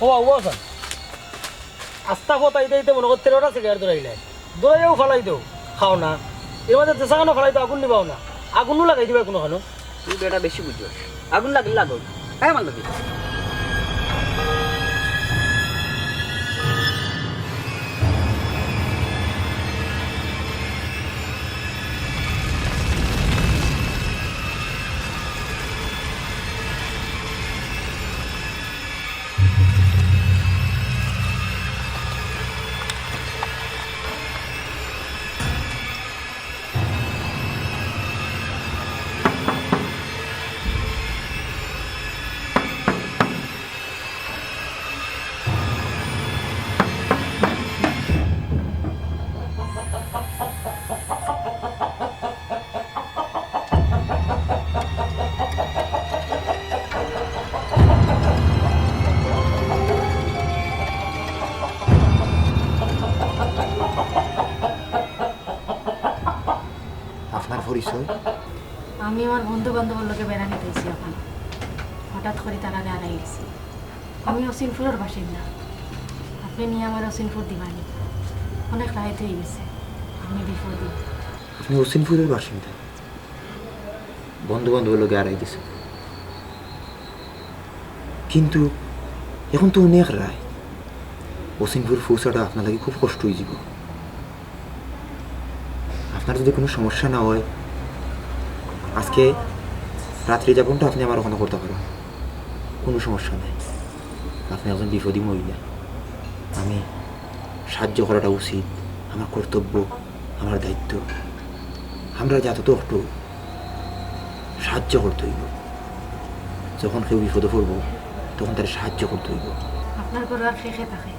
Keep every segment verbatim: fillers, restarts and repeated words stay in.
ও বাবু, বসেন। আস্তা পথ আইতে আইতে মনো কর তেরোটা সিগারেট ধরাইলে। ধরাইয়াও ফালাই দেও, খাও না। এর মাঝে যেসাখানো ফালাই দেও, আগুন নিবাও না। আগুনও লাগাই দিবা কোনো খানো। তুই বেটা বেশি বুঝছস। আগুন লাগলে লাগো। হ্যাঁ, আমার লগে। আপনার পরিচয়? আমি আমার বন্ধু বান্ধবর লগে বেড়ানিত আইছি অখন। হঠাৎ করি তারারে হারাই গেছি। আমি হোসেনপুরর বাসিন্দা। আপনে নিয়া আমার হোসেনপুর দিবানি। অনেক রাইত অই গেছে। আমি বিপদে। আপনে হোসেনপুরর বাসিন্দা? বন্ধু বান্ধবর লগে হারাই গেছইন। কিন্তু অখন তো অনেক রাইত। হোসেনপুর পৌঁছাটা আপনার লাগি খুব কষ্ট অইযিবো। আপনার যদি কোনো সমস্যা না অয়, আজকে রাত্রি যাপনটা আপনে আমার অখানো করতা পারইন, কোনো সমস্যা নাই। আপনে একজন বিপদী মহিলা, আমি সাহায্য করাটা উচিত, আমার কর্তব্য, আমার দায়িত্ব। আমরা জাতত একটু সাহায্য করতে অইবো। যখন কেউ বিপদো পড়বো, তখন তারে সাহায্য করতে অইবো। আপনার ঘরো আর কে কে থাকে?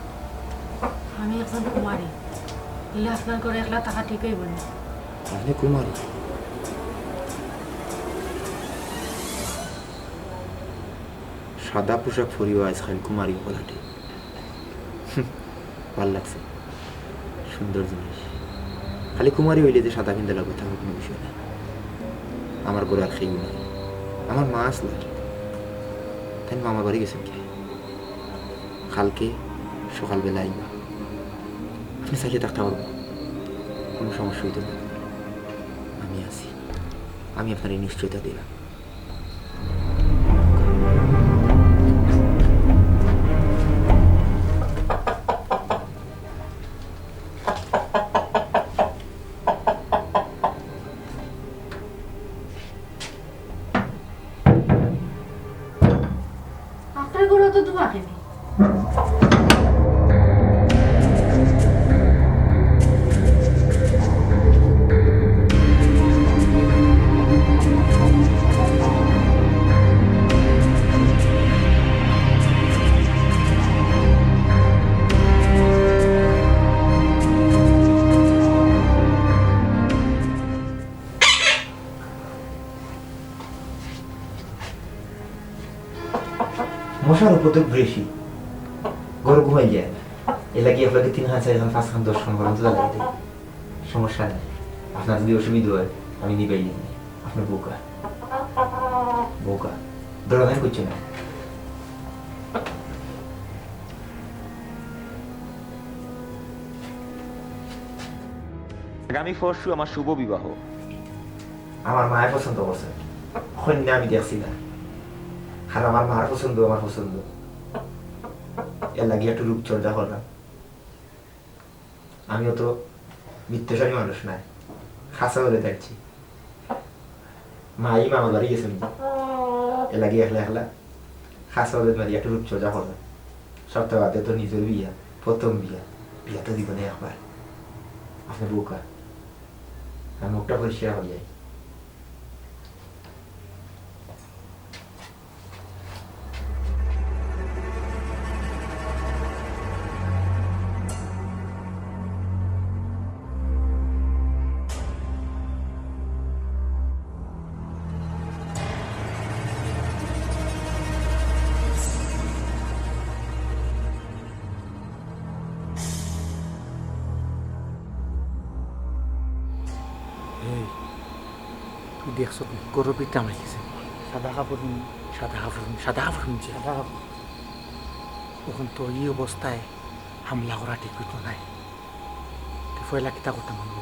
আমি একজন কুমারী। ইলা আপনার ঘরো একলা থাকা ঠিক অইবো না। আপনে কুমারী? সাদা পোশাক পরিয়া আইজকাইল কুমারী অকল আটে। হুম, ভালা লাগছে। সুন্দর জিনিস। খালি কুমারী অইলে যে সাদা পিন্দা লাগবো, তা কোনো বিষয় না। আমার ঘরো আর কেউ নাই। আমার মা আছলা। তাইন মামার বাড়ি গেছইন গিয়া। কালকে সকালবেলা আইবা। আপনে চাইলে থাকতা পারবা। কোনো সমস্যা অইতো না। আমি আছি। আমি আপনারে নিশ্চয়তা দিলাম। আপনার ঘরো তো ধোঁয়া কেনে? মশার উপদ্রব বেশি, ঘরো ঘুমাই যায় না। এর লাগি আপনারে তিন খান, চাইর খান, পাঁচ খান, দশ খান পর্যন্ত জ্বালাই দেই। সমস্যা নাই। আপনার যদি অসুবিধা হয়, আমি নিবাই নিমু। আপনে বউক্কা। বউক্কা। দৌড়াদৌড়ি করছে না। আগামী পরশু আমার শুভ বিবাহ। আমার মায়ে পছন্দ করছে। কইন্যা আমি দেখছি না। আর আমার মার পছন্দ, আমার পছন্দ। এর লাগি একটু রূপচর্চা করলাম। আমিও তো বিত্তশালী মানুষ নায়, খাসা করে যাচ্ছি। মাই মামার বাড়ি গেছে নি, এর লাগি একলা একলা খাসা করে মারি একটু রূপচর্চা করলাম। সপ্তাহ বাদে তো নিজর বিয়া, প্রথম বিয়া, বিয়া তো জীবনে একবার। আপনে বউক্কা, আমি মুখটা পরিষ্কার হয়ে যাই। এই, তুই দেখছত নি? গরু পিঠটা আমার গেছে। সাদা কাপড় নি? সাদা কাপড় নি, সাদা কাপড় নিছে। সাদা কাপড়। অখন তো ই অবস্থায় হামলা করা ঠিক অইতো নায়। তে পয়লা কিতা করতাম আমরা?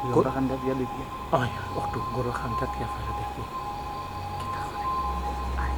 লম্বা কান্দা দিয়া দেখি। অয়, অটু গরুর কান্দা দিয়া পয়লা দেখি। কিতা করে? আয়।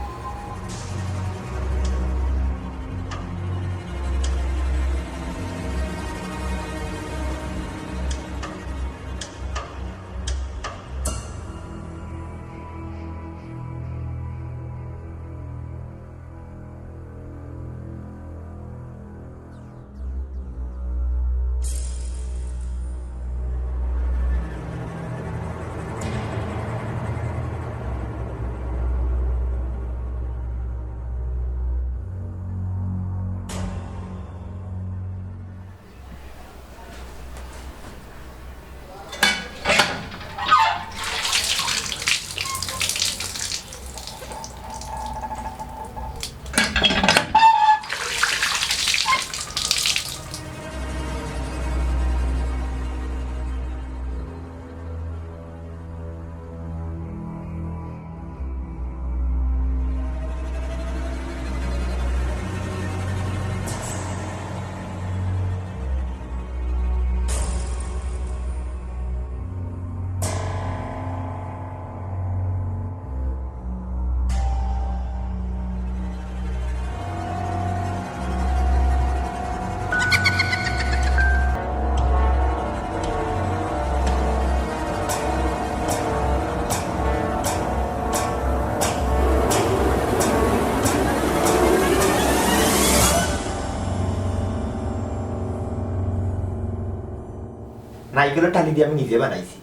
নাইকুলর টালি দিয়া আমি নিজে বানাইছি।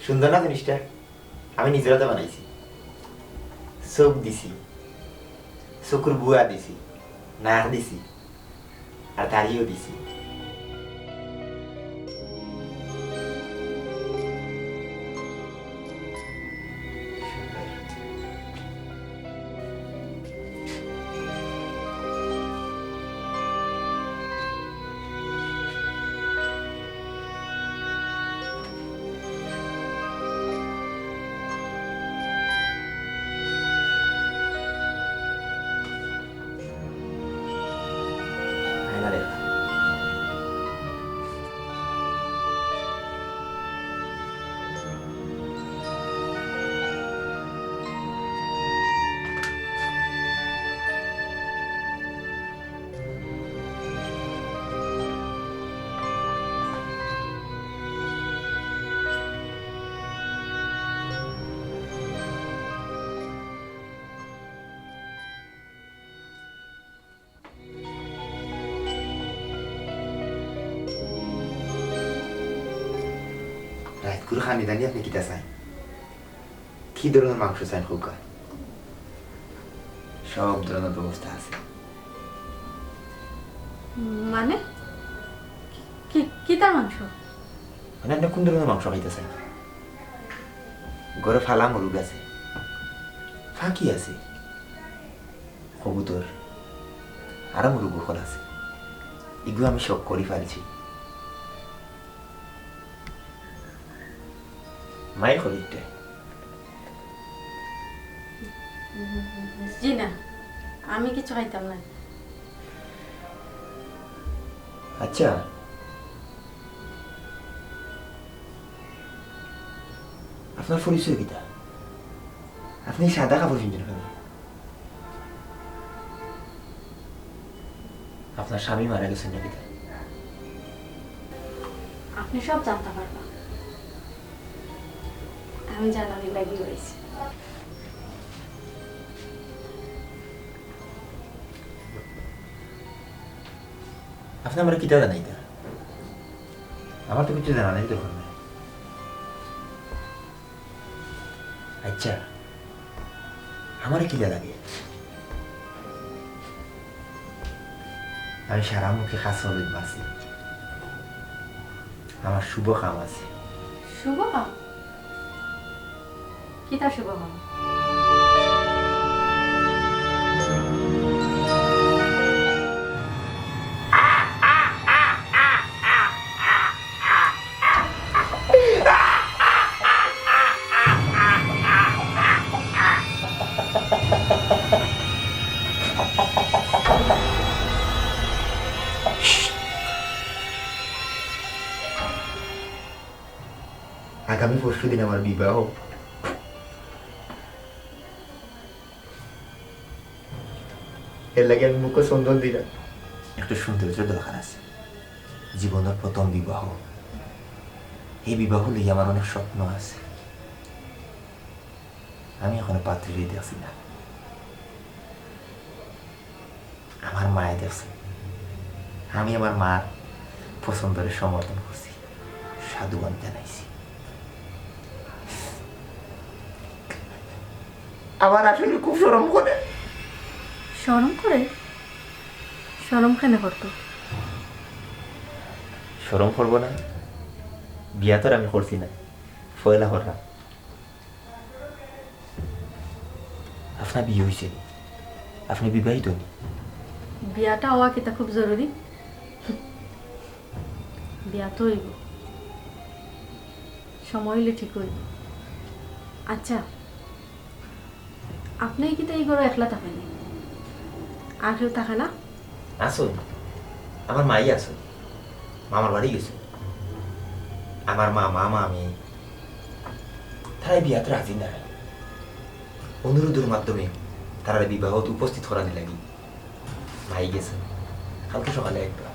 সুন্দর না জিনিসটা? আমি নিজর আতে বানাইছি। চউখ দিছি, চকুর বুয়া দিছি, নাক দিছি, আর দাড়িও দিছি। রাইতকুর খানি দানি আপনে কিতা চাইন? কি ধরনর মাংস চাইন কউক্কা? সব ধরনর ব্যবস্থা আছে। মানে? কি, কিতা মাংস? মানে, আপনে কুন ধরনর মাংস খাইতা চাইন? ঘরো ফালা মুরগ আছে, ফাকি আছে, কবুতর, আরো মুরগ অকল আছে। ইগু আমি সব করি ফালছি। মাইর করি ইটা। জি না, আমি কিছু খাইতাম না। আচ্ছা, আপনার পরিচয় কিতা? আপনি সাদা কাপড় পিনছইন কেনে? আপনার স্বামী মারা গেছইন না কিতা? আপনি সব জানতা পারবা। আমি জানানির লাগি আইছি। আপনি আমারে কিতা জানাইতা? আমার তো কিছু জানানির দরকার নাই। আচ্ছা, আমারে কিলা লাগে? আমি সারা মুখে খাস হলুদ মাছি। আমার শুভ কাম আছে। শুভ কাম? কিতা শুভ কাম? আগামী পরশু দিন আমার বিবাহ। এর লাগি আমি মুখো চন্দন দিরাম। একটু সৌন্দর্যর দরকার আছে। জীবনর প্রথম বিবাহ। এই বিবাহ লইয়া আমার অনেক স্বপ্ন আছে। আমি এখনো পাত্রীরে দেখছি না। আমার মায়ে দেখছে। আমি আমার মার পছন্দরে সমর্থন করছি, সাধুবাদ জানাইছি। আমার আসলে খুব শরম করে। শরম করে? শরম কেনে করতো? শরম করবো না? বিয়া তো আর আমি করছি না, পয়লা করলাম। আপনার বিয়া অইছে নি? আপনি বিবাহিত নি? বিয়াটা অওয়া কিতা খুব জরুরি? বিয়া তো অইবো, সময় অইলে ঠিক অইবো। আচ্ছা, আপনে কিতা ই ঘরো একলা থাকইন নি? আর কেউ থাকে না? আছইন, আমার মাই আছইন, মামার বাড়ি গেছইন। আমার মামা, মামি, তারা ই বিয়াত রাজি নায়। অনুরোধর মাধ্যমে তারারে বিবাহত উপস্থিত করানি লাগি মাই গেছইন। কালকে সকালে আইবা।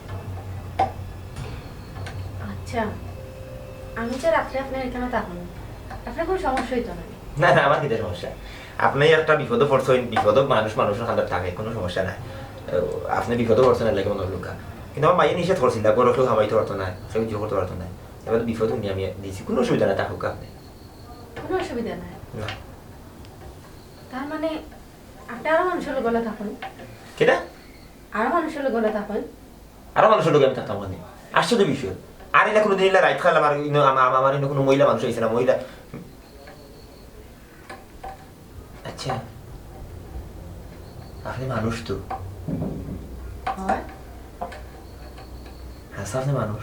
আচ্ছা, আমি যে রাত্রে আপনার এখানো থাকমু, আপনার কোনো সমস্যা অইতো না? না, না, আমার কিতা সমস্যা? আপনে একটা বিপদো পড়ছইন, বিপদো মানুষ মানুষর কান্দাত থাকে, কোনো সমস্যা নাই। আহ, আপনে বিপদো পড়ছইন, এর লাগি মনো অইলো কা। কিন্তু আমার মাইয়ে নিষেধ করছিল, ঘরো কেউ হামাইতো পারতো না, কেউ জোর করতো পারতো না। এবার বিপদ হুনি আমি দিছি, কোনো অসুবিধা নাই, থাকউক্কা আপনে। কোনো অসুবিধা নাই? না। তার মানে আপনে আরো মানুষর লগে থাকইন? কিতা? আরো মানুষর লগে থাকইন? আরো মানুষর লগে আমি থাকতাম কেনে? আশ্চর্য বিষয়। আর ইলা কোনোদিন ইলা রাইত খাইলাম, আর ইনো আমা-, আমা-, আমার ইনো কোনো মহিলা মানুষ আইছে না, মহিলা। আচ্ছা, আপনে মানুষ তো? হয়। আচ্ছা, আপনে মানুষ।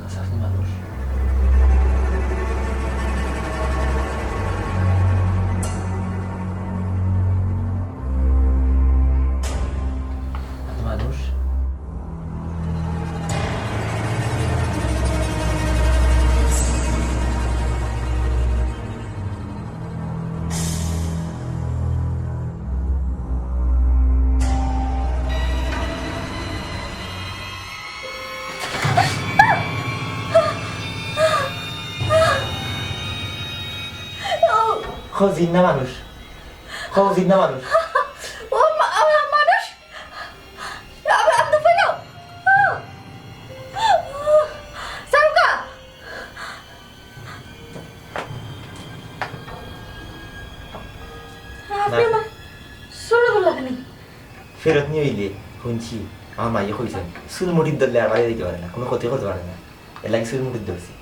আচ্ছা, আপনে মানুষ। আপনে মানুষ। ও জিন্দা মানুষ। ও জিন্দা মানুষ। ও মা-, মা-, মানুষ। আ-, আ-, আব্দুল ফেলো। সারুকা। আপনে না। আমার চুল ধরলা কেনে? ফেরত নিয়া অইলে, হুনছি, আমার মাইয়ে কইছইন, চুল মুঠিত ধরলে আর বাড়ি যাইতে পারে না, কোনো ক্ষতি করতে পারে না। এর লাগি চুল মুঠিত ধরছি।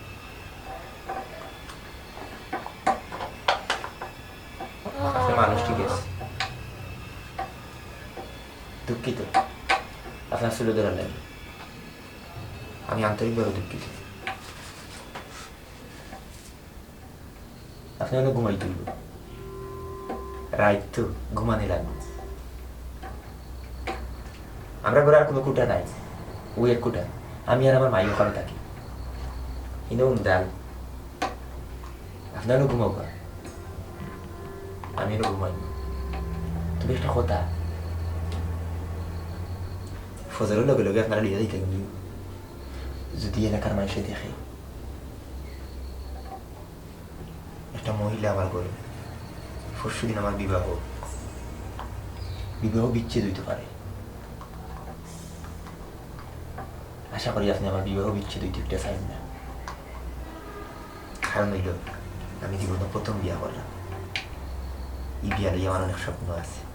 দুঃখিত, আপনার চুলো ধরার লাগি। আমি আন্তরিকভাবে দুঃখিত। আপনে অনো ঘুমাইতে অইবো। রাইত তো, ঘুমানি লাগবো। আমরার ঘরো আর কুনু খুটা নাই, অউ এক খুটা। আমি আর আমার মাই অখানো থাকি। ইনো উন্দাল। আপনে অনো ঘুমাউক্কা, আমি অনো ঘুমাইমু। তবে একটা কথা, ফজরর লগে লগে আপনারে লইয়া যাইতা কিন্তু, যদি এলাকার মানষে দেখে একটা মহিলা আমার ঘরো, পরশুদিন আমার বিবাহ, বিবাহ বিচ্ছেদ অইতো পারে। আশা করি আপনে আমার বিবাহ বিচ্ছেদ অইতো একটা চাইন না। কারণ অইলো, আমি জীবনো প্রথম বিয়া করলাম। ই বিয়া লইয়া আমার অনেক স্বপ্ন আছে।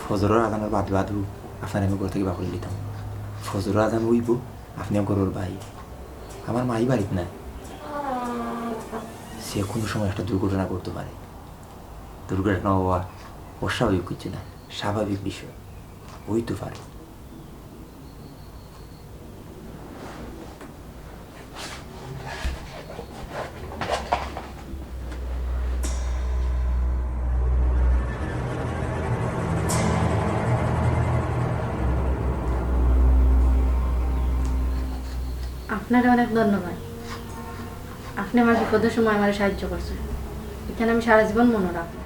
ফজরর আজানর বাদে বাদে আপনারে আমি ঘর থাকি বার করি দিতাম। ফজরর আজান অইবো, আপনে ঘরর বাইর। আমার মাই বাড়িত নাই। যে কুনু সময় একটা দুর্ঘটনা ঘটতো পারে। দুর্ঘটনা অওয়া অস্বাভাবিক কিচ্ছু না, স্বাভাবিক বিষয়, অইতো পারে। আপনারে অনেক ধন্যবাদ। আপনে আমার বিপদর সময় আমারে সাহায্য করছইন। ইখান আমি সারা জীবন মনো রাখমু।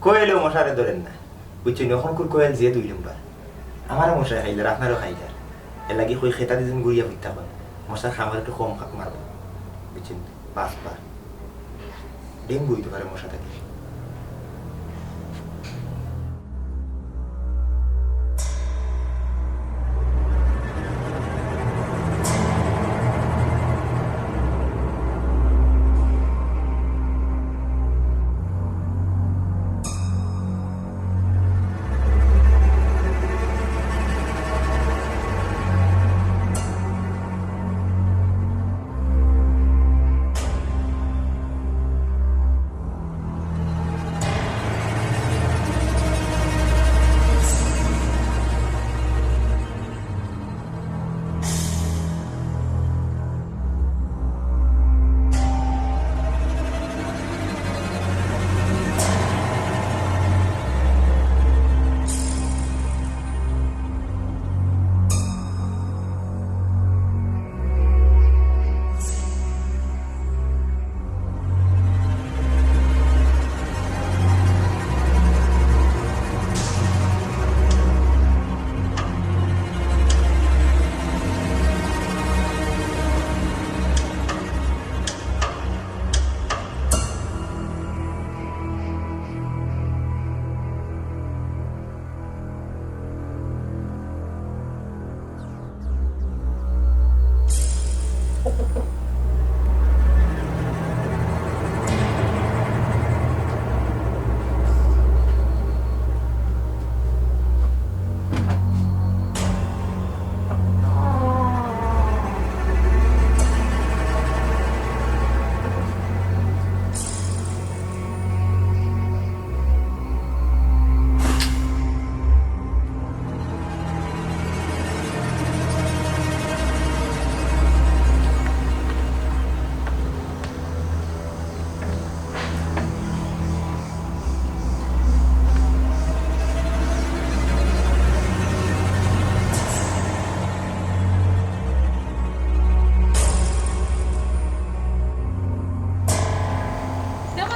কোয়েলেও মশারে ধরের না, বুঝছইন? অখনকুর কোয়েল যে দুই নম্বর। আমারও মশায় খাইলার, আপনারও খাইলার। এরলাগি কই খেতা দি যেন ঘুরিয়া ফিরতা কয়, মশার কামড় একটু কম খা-, মারবা, বুঝছইন? বাঁচবা। ডেঙ্গু অইতো পারে মশা থাকি।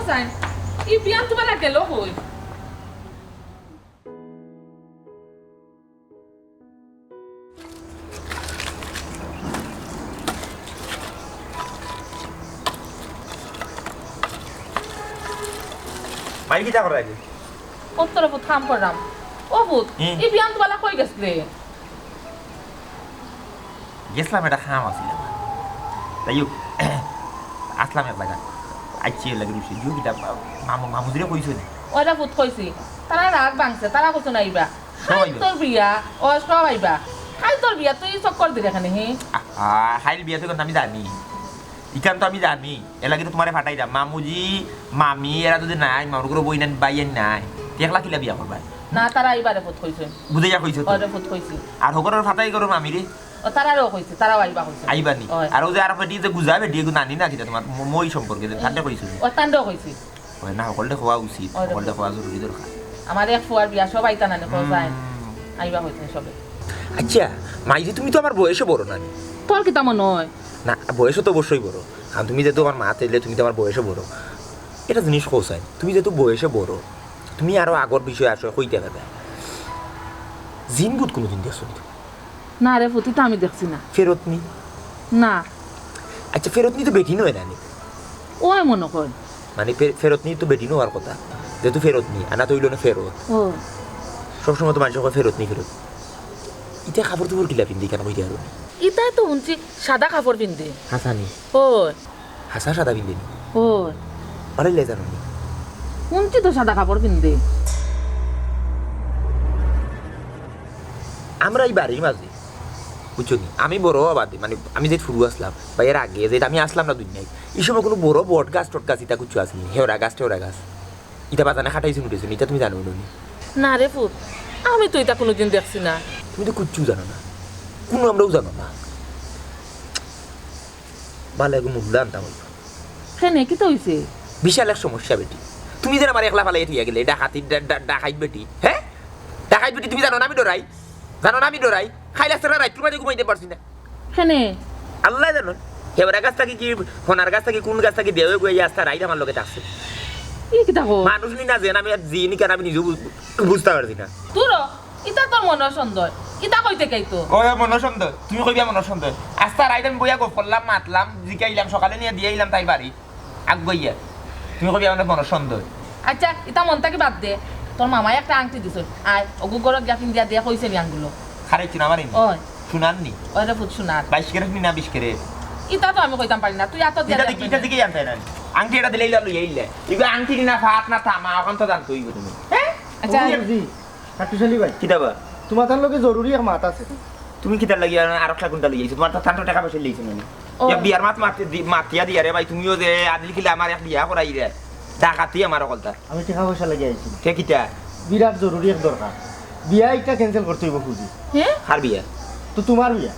তাই, ই বিয়ান তুমার গেল কই? মাই কিতা করাইলি? কত রে পুত কাম করলাম। ও পুত, হুম। ই বিয়ান তুমার কই গেছলে? গেছলাম, একটা কাম আছিল আমার। তাই হোক, আসলাম এক জাগা। আইছি এর লাগি রুশি। জিও কিতা মামু, মামুজিরে কইছো নি? ওরা পুত কইছি, তারা রাগ ভাঙছে, তারা কইছো না আইবা। সব আইবা। তোর বিয়া, ও সব আইবা। খাই তোর বিয়া, তুই চক্কর দিলে কেনে, হি? আহা, খাইল বিয়া তো আমি জানি। ইখান তো আমি জানি। এর লাগি তো তুমারে ফাটাই দাম। মামুজি, মামি, এরা যদি নাই, মামুর ঘরে বই নাই, ভাই নাই, তে একলা কিলা বিয়া করবা? না, তারা আইবা রে পুত কইছে। বুঝাইয়া কইছো তো? ওরে পুত কইছি। আর হকরর ফাটাই করো মামিরে? ও তারারও কইছে, তারাও আইবা কইছে। আইবা নি? ওই। আর ও যে আর বেটি যে গুজা বেটি, এগু নানি না কিতা তুমার? ম-, মই সম্পর্কে যে, তানরে কইছো নি? ও তানরেও কইছি। ওই না, হকলরে কওয়া উচিত, ওই রে। হকলরে কওয়া জরুরি দরকার। আমার এক ফুয়ার বিয়া, সব আইতা নানি, কও যায়। হুম। আইবা কইছে সবে। আচ্ছা, মাইজি তুমি তো আমার বয়সে বড় নানি। তোর কিতা মনে হয়? না, বয়সে তো অবশ্যই বড়। কারণ তুমি যেহেতু আমার মা, তাইলে তুমি তো আমার বয়সে বড়। এটা জিনিস কও চাই, তুমি যেহেতু বয়সে বড়, তুমি আরো আগর বিষয়ে আসো, কইতে পারবে। জিন ভূত কোনোদিন দেখছো নি তুমি? না রে পুত, ইতা আমি দেখছি না। ফেরতনি? না। আচ্ছা, ফেরতনি তো বেটি নয় নানি? ওই মনে কয়। মানে ফে-, ফেরতনি তো বেটি নওয়ার কথা, যেহেতু ফেরতনি, আনা তো অইলো না ফেরত। ও। সবসময় তো মানুষ কয় ফেরতনি, ফেরত। ইতা কাপড় চোপড় কিলা পিন্দে, ইখান কইতে পারো নি? ইতায় তো হুনছি সাদা কাপড় পিন্দে। হাসানি। ও। হাসা সাদা পিন্দে নি? ও। পারিলে জানো নি? হুনছি তো সাদা কাপড় পিন্দে। আমরা ই বাড়ির মাঝে, বুঝছো নি? আমি বড় অওয়া বাদে, মানে, আমি যে ফুরু আসলাম, বা এর আগে যে আমি আসলাম না দুনিয়াত, ই সময় কোনো বড় বট গাছ টট গাছ ইতা কিচ্ছু আসেনি। হেওরা গাছ টেওরা গাছ। ইতা বাজানে খাটাইছুন উঠেছুন, ইতা তুমি জানো নি? না রে পুত, আমি তো ইতা কোনোদিন দেখছি না। তুমি তো কিচ্ছু জানো না, কোনো আমরাও জানো না। ভালা এগু মুল্লা আনতাম অইবো। কেনে, কিতা অইছে? বিশাল এক সমস্যা বেটি। তুমি যে আমার একলা ফালাই থইয়া গেলে, ডাকাতি, ডা-, ডা-, ডাকাইত বেটি, হ্যাঁ? ডাকাইত বেটি, তুমি জানো না আমি ডরাই? জানো না আমি ডরাই? খাইল আস্তা রাইত ঘুমাইতে, ঘুমাইতে পারছি না। কেনে? আল্লায় জানইন। হেওরা গাছ থাকি কি, হনার গাছ থাকি, কোন গাছ থাকি দেওয়া গিয়া আস্তা রাইত আমার লগে থাকছে। ই কিতা কও? মানুষ নি না যেন আমি আর জিন ইখান আমি নিজেও বুঝ-, বুঝতে পারছি না। দূর হ, ইতা তোর মনর সন্দেহ। ইতা কইতে কইতো। ওই মনর সন্দেহ, তুমি কইবা মনর সন্দেহ। আস্তা রাইত আমি বইয়া গপ করলাম, মাতলাম, জিকাইলাম, সকালে নিয়া দিয়া আইলাম তাই বাড়ি। আগুয়াইয়া। তুমি কইবা আমার মনর সন্দেহ। আচ্ছা, ইতা মন থাকি বাদ দে। তোর মামায় একটা আংটি দিছইন। আয়, অগু ঘরো গিয়া পিন্দিয়া দে, কইছে নি আঙ্গুলো। খারাইছি না আমার ইনি। ওই। সোনার নি? ওই রে পুত, সোনার। বাইশ ক্যারেট নি না বিশ ক্যারেট? ইতা তো আমি কইতাম পারি না, তুই এত দিয়া ইটা দে দেখি, আমারে। ইটা দেখি আনতে না। আংটি এটা দিলে ইলা লইয়া আইলে। ইগু আংটি নি না, ফাত না, তামা, অখান তো জানতে অইবো তুমি। হ্যাঁ? আচ্ছা। জি, কাট্টুশ আলী ভাই, কিতা বা? তোমার তার লগে জরুরি এক মাত আছে। তুমি কিতার লাগি আর, আর একটা কোনটা লইয়া আইছো? তোমার তো তানতো টাকা পয়সা লইছো না নি? ও। ইয়া বিয়ার মাত মাতি দি-, মাতিয়া দিয়া রে ভাই, তুমিও যে আদিল কিলা আমার এক বিয়া করাই রে। ডাকাতি আমার অকলতা। আমি টাকা পয়সা লাগি আইছি। কে কিতা? বিরাট জরুরি এক দরকার। বিয়া ইটা cancel করতে অইবো খুজি। হ্যাঁ? কার বিয়া? তো তোমার বিয়া।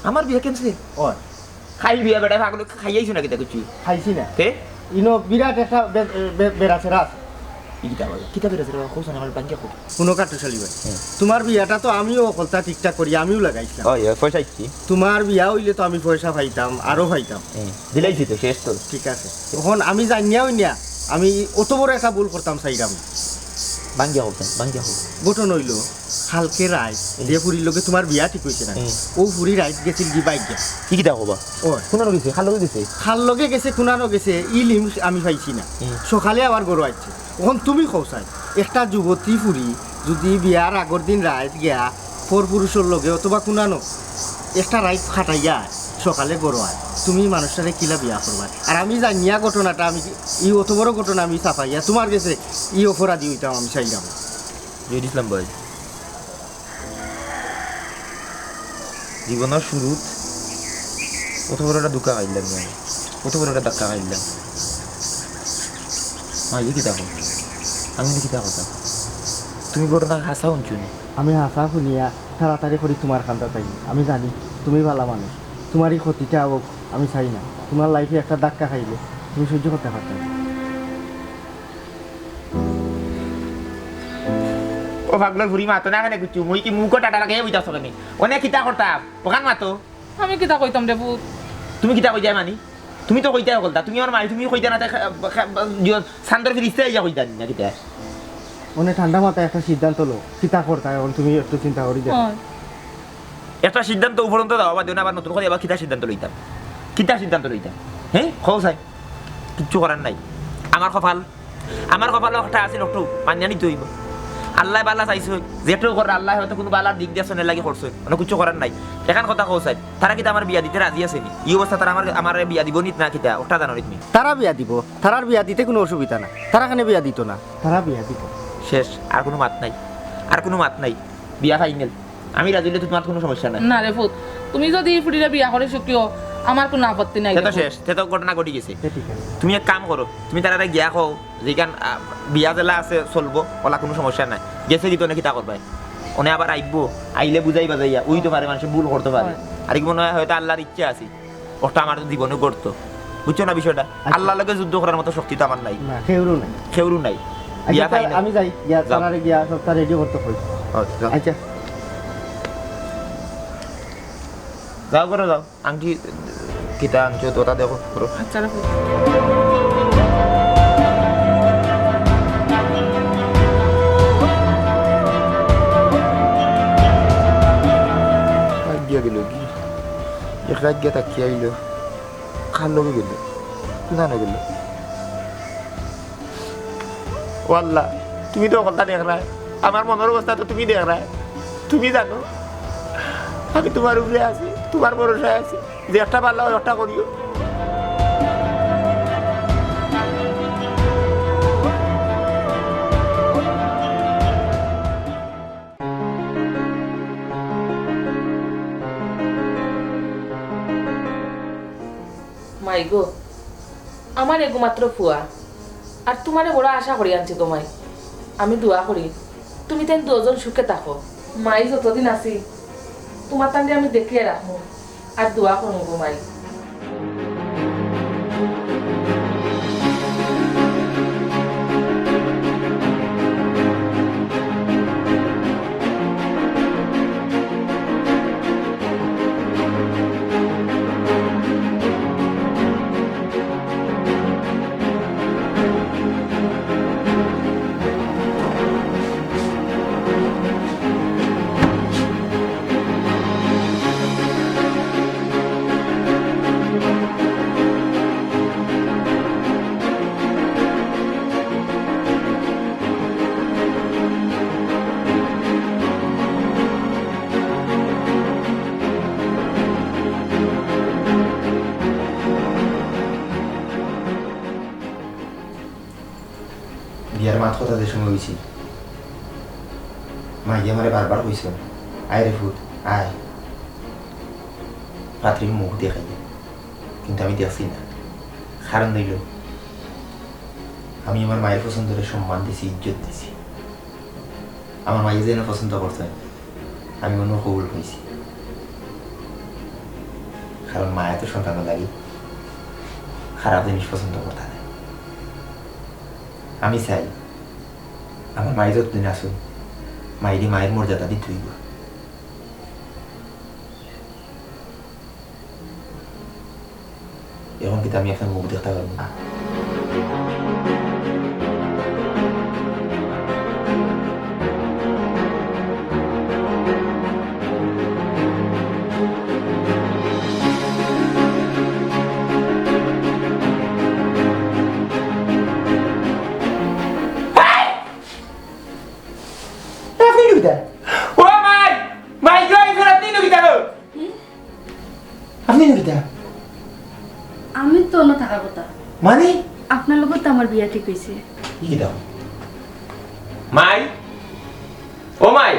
আমার বিয়া cancel? ওই, খাইল বিয়া বেটা, পাগল খাইয়াইছো না কিতা কিচ্ছু? খাইছি না। তে? ইনো বিরাট একটা বে-, বে-, বেড়াছেড়া আছে। ই কিতা বলে? কিতা বেড়াছেড়া? কও না, আমার ভাঙ্গিয়া কও। হুনো কাট্টুশ আলী ভাই, হ্যাঁ। তোমার বিয়াটা তো আমিও অকলতা ঠিকঠাক করি, আমিও লাগাইছিলাম। ওই, ওই, পয়সা ইচ্ছি। তোমার বিয়া অইলে তো আমি পয়সা পাইতাম, আরো পাইতাম। হ্যাঁ, দিলাইছি তো, শেষ তো। ঠিক আছে, অখন আমি জানিয়া অইনা আমি অত বড় একটা ভুল করতাম চাইরাম। ভাঙ্গিয়া কও, ভাঙ্গিয়া কও। ঘটনা অইলো, কালকে রাইত যে ফুরির লগে তোমার বিয়া ঠিক অইছে না, হুম। অউ ফুরি রাইত গেছিলগি বাইগ্যা। কি কিতা কবা? ওই। কুনানো গেছে? কার লগে গেছে? কার লগে গেছে, কুনানো গেছে, ইলিম আমি পাইছি না। হুম। সকালে আবার ঘরো আইছে। অখন তুমি কও চাই, একটা যুবতী ফুরি যুদি বিয়ার আগর দিন রাইত গিয়া পরপুরুষর লগে অথবা কুনানো একটা রাইত খাটাইয়া সকালে ঘরো আয়, তুমি মানুষটারে কিলা বিয়া করবায়? আর আমি জানিয়া ঘটনাটা, আমি কি, ই অত বড় ঘটনা আমি চাপাইয়া তোমার গেছে ই অপরাধী অইতাম আমি চাইরাম। জহির ইসলাম ভাই, জীবনর শুরুত অত বড় একটা ধোকা খাইলাম আমি, অত বড় একটা ধাক্কা খাইলাম। মাইজি কিতা কও? আমি কিতা কথা? তুমি ঘটনা হাছা হুনছো নি? আমি হাছা হুনিয়া তাড়াতাড়ি করি তোমার কান্দাত আইছি। আমি জানি তুমি ভালা মানুষ, তোমার ই ক্ষতিটা অউক আমি চাই না। তোমার life-এ একটা ধাক্কা খাইলে তুমি সহ্য করতায় পারতায় না। ও পাগলর ফুরি, মাতো না কেনে কিচ্ছু? মুই কি মুখো টাটা লাগাইয়া বইতাছো কেনে? অনে কিতা করতাম? অখান মাতো। আমি কিতা কইতাম রে পুত? তুমি কিতা কইতায় মানি? তুমি তো কইতায় অকলতা, তুমি আমার মাই, তুমি কইতা না, তাই খা-, খা-, ইয়ো, চান্দর ফিরিস্তা আইয়া কইতা নি না কিতা? মানে ঠান্ডা মাথায় একটা সিদ্ধান্ত লও, কিতা করতা এখন তুমি একটু চিন্তা করি দেখো। অয়। একটা সিদ্ধান্ত উপরন্ত দেওয়া বাদে না আবার নতুন করি আবার কিতা সিদ্ধান্ত লইতাম? কিতা সিদ্ধান্ত লইতাম? হ্যাঁ, কও চাই। কিচ্ছু করার নাই। আমার কপাল, আমার কপালো একটা আছিল, একটু মানিয়া নিতে অইবো। আল্লায় বালা চাইছইন, যেটাও করে আল্লায় হয়তো কুনু বালার দিক দিয়া চলে লাগি করছইন, মানে কিচ্ছু করার নাই। এখান কথা কও চাই, তারা কিতা আমার বিয়া দিতে রাজি আছে নি? ই অবস্থা তারা আমার, আমার বিয়া দিবো নি না কিতা, ওটা জানো নি তুমি? তারা বিয়া দিবো, তারার বিয়া দিতে কুনু অসুবিধা না, তারা কেনে বিয়া দিতো না, তারা বিয়া দিবো। শেষ, আর কুনু মাত নাই, আর কুনু মাত নাই। বিয়া ফাইনাল। আমি রাজি অইলে তো তুমার কুনু সমস্যা নাই। না রে পুত, তুমি যদি ই ফুড়িরে বিয়া করি সুখী অও, আমার কুনু আপত্তি নাই তে তো রে পুত। শেষ, তে তো ঘটনা ঘটি গেছে। তে ঠিক আছে। তুমি এক কাম করো, তুমি তারারে গিয়া কও, যেখান, আ, বিয়া যেলা আছে চলবো, ওলা কুনু সমস্যা নাই। গেছে কি তো নাকি তা করবায়? অনে আবার আইবো, আইলে বুঝাই বাজাইয়া, অইতো পারে মানষে ভুল করতো পারে। অয়। আর কি মনে অয় হয়তো আল্লার ইচ্ছা আছে। ওটা আমার জীবনে ঘটতো। বুঝছো না বিষয়টা? আচ্ছা। আল্লার লগে যুদ্ধ করার মতো শক্তি তো আমার নাই। না, কেউরও নাই। কেউরও নাই। আচ্ছা, বিয়া তাহলে খাই না। আমি যাই, গিয়া যাও। তারারে গিয়া সবটা রেডি করতে কই। আচ্ছা, যাও। আচ্ছা। যাও করে যাও। আংটি কিতা আনছো তো ওটা দেখো, করো। আচ্ছা, রাখো। ভাগিয়া গেল কি? এক রাত গিয়া তাকিয়া আইলো। কার লগে গেল? কুনানো গেল? ও আল্লাহ, তুমি তো অকলতা দেখরায়, আমার মনর অবস্থা তো তুমি দেখরায়। তুমি জানো, আমি তুমার উপরে আছি, তুমার ভরসায় আছি, যে একটা পারলাও একটা করিও। মাই গো, আমার এগু মাত্র ফুয়া, আর তুমারে বড় আশা করি আনছি গো মাই। আমি দোয়া করি তুমি তাইন দুইজন সুখে থাকো। মাই যতদিন আছি তুমার তানরে আমি দেখিয়া রাখমু, আর দোয়া করমু গো মাই। বিয়ার মাত কথা যে সময় অইছিল, মাইয়ে আমারে বারবার কইছিল, "আয় রে ফুত, আয়, পাত্রীর মুখ দেখাইয়া।" কিন্তু আমি দেখছি না। কারণ অইল, আমি আমার মায়ের পছন্দরে সম্মান দিছি, ইজ্জত দিছি। আমার মায়ে যেন পছন্দ করছে, আমি অনো কবুল কইছি। কারণ মায়ে তো সন্তানর লাগি খারাপ জিনিস পছন্দ করতা নায়। আমি চাই, আমার মায়ে যতদিন আছইন, মায়েরে মায়ের মর্যাদা দিতে অইব। এখন কিন্তু আমি আপনার মুখ দেখতে পারবো না। আপনি কিতা? ও মাই! মাই গো, এই ফেরাত দিন কিতা গো? আপনি কিতা? আমি তো অন্য থাকার কথা। মানে? আপনার লগে তো আমার বিয়া ঠিক অইছে। ই কিতা? মাই? ও মাই!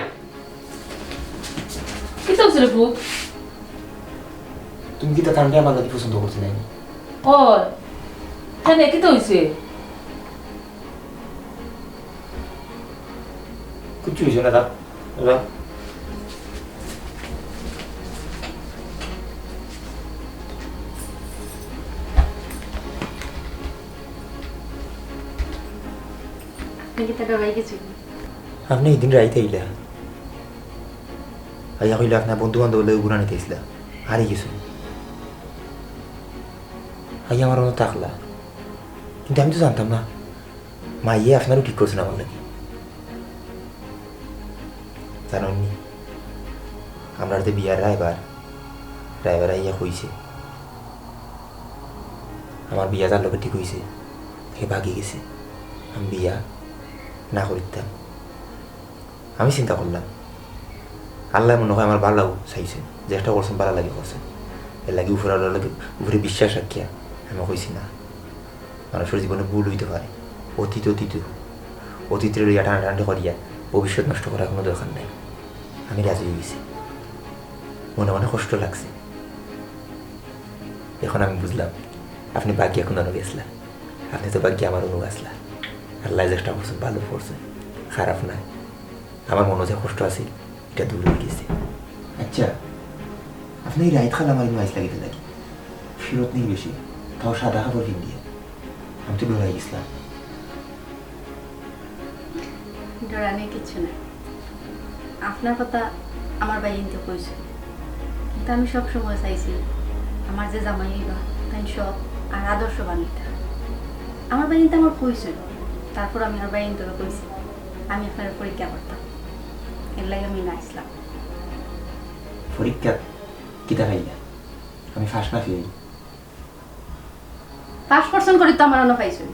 কিতা অইছে রে পুত? তুমি কিতা তানরে আমার লাগি পছন্দ করতে নায় নি? ও, কেনে, কিতা অইছে? কিচ্ছু অইছে না, যা, যা। আপনি কিতা ডরাই গেছেন? আপনি হিদিন রাইত আইলা, আইয়া কইলা আপনার বন্ধু বান্ধব লই ঘুরানিত আইছলা, হারি গেছো। আইয়া আমার অনো থাকলা, কিন্তু আমি তো জানতাম না মাইয়ে আপনারেও ঠিক করছইন আমার লাগি। জানইননি, আমরার যে বিয়ার রায়বার, রায়বার আইয়া কইছে, আমার বিয়া যার লগে ঠিক অইছে, হে ভাগি গেছে, আমি বিয়া না করিতাম। আমি চিন্তা করলাম, আল্লায় মনে অয় আমার ভালাউ চাইছইন, যেটা করছইন ভালার লাগি করছইন, এরলাগি উপরে আল্লার লগে উপরে বিশ্বাস রাখিয়া আমি কইছি না। মানুষর জীবনে ভুল অইতে পারে, অতীত অতীত, অতীতরে লইয়া টানাটানি করিয়া ভবিষ্যৎ নষ্ট করার কুনু দরকার নাই। আমি রাজি অইগেছি, মনে মনে কষ্ট লাগছে। এখন আমি বুঝলাম, আপনে ভাগিয়া কুন অনো গেছলা, আপনে তো ভাগিয়া আমার অনো আছলা। আল্লায় যেটা করছইন ভালা করছইন, খারাপ নায়। আমার মনো যে কষ্ট আছিল, ইটা দূর অইগেছে। আচ্ছা, আপনে ই রাইত খান আমার ইনো আইছলা কিতার লাগি? ফিরত নি বেশি, তাও সাদা কাপড় পিন্দিয়া। আমি তো ডরাই গেছলাম। ডরানির কিচ্ছু নাই। আপনার কথা আমার ভাইয়াইন্তে কইছইন, কিন্তু আমি সব সময় চাইছি আমার যে জামাই অইবা তাইন সৎ আর আদর্শবান অইতা। আমার ভাইয়াইন্তে আমার কইছইন, তারপর আমি আমার ভাইয়াইন্তরে কইছি আমি আপনারে পরীক্ষা করতাম, এরলাগি আমি ইনো আইছলাম। পরীক্ষা কিতা পাইলা? আমি ফার্স্ট না ফেইল? পাস পার্সেন্ট করি তো আমার অনো পাইছইন,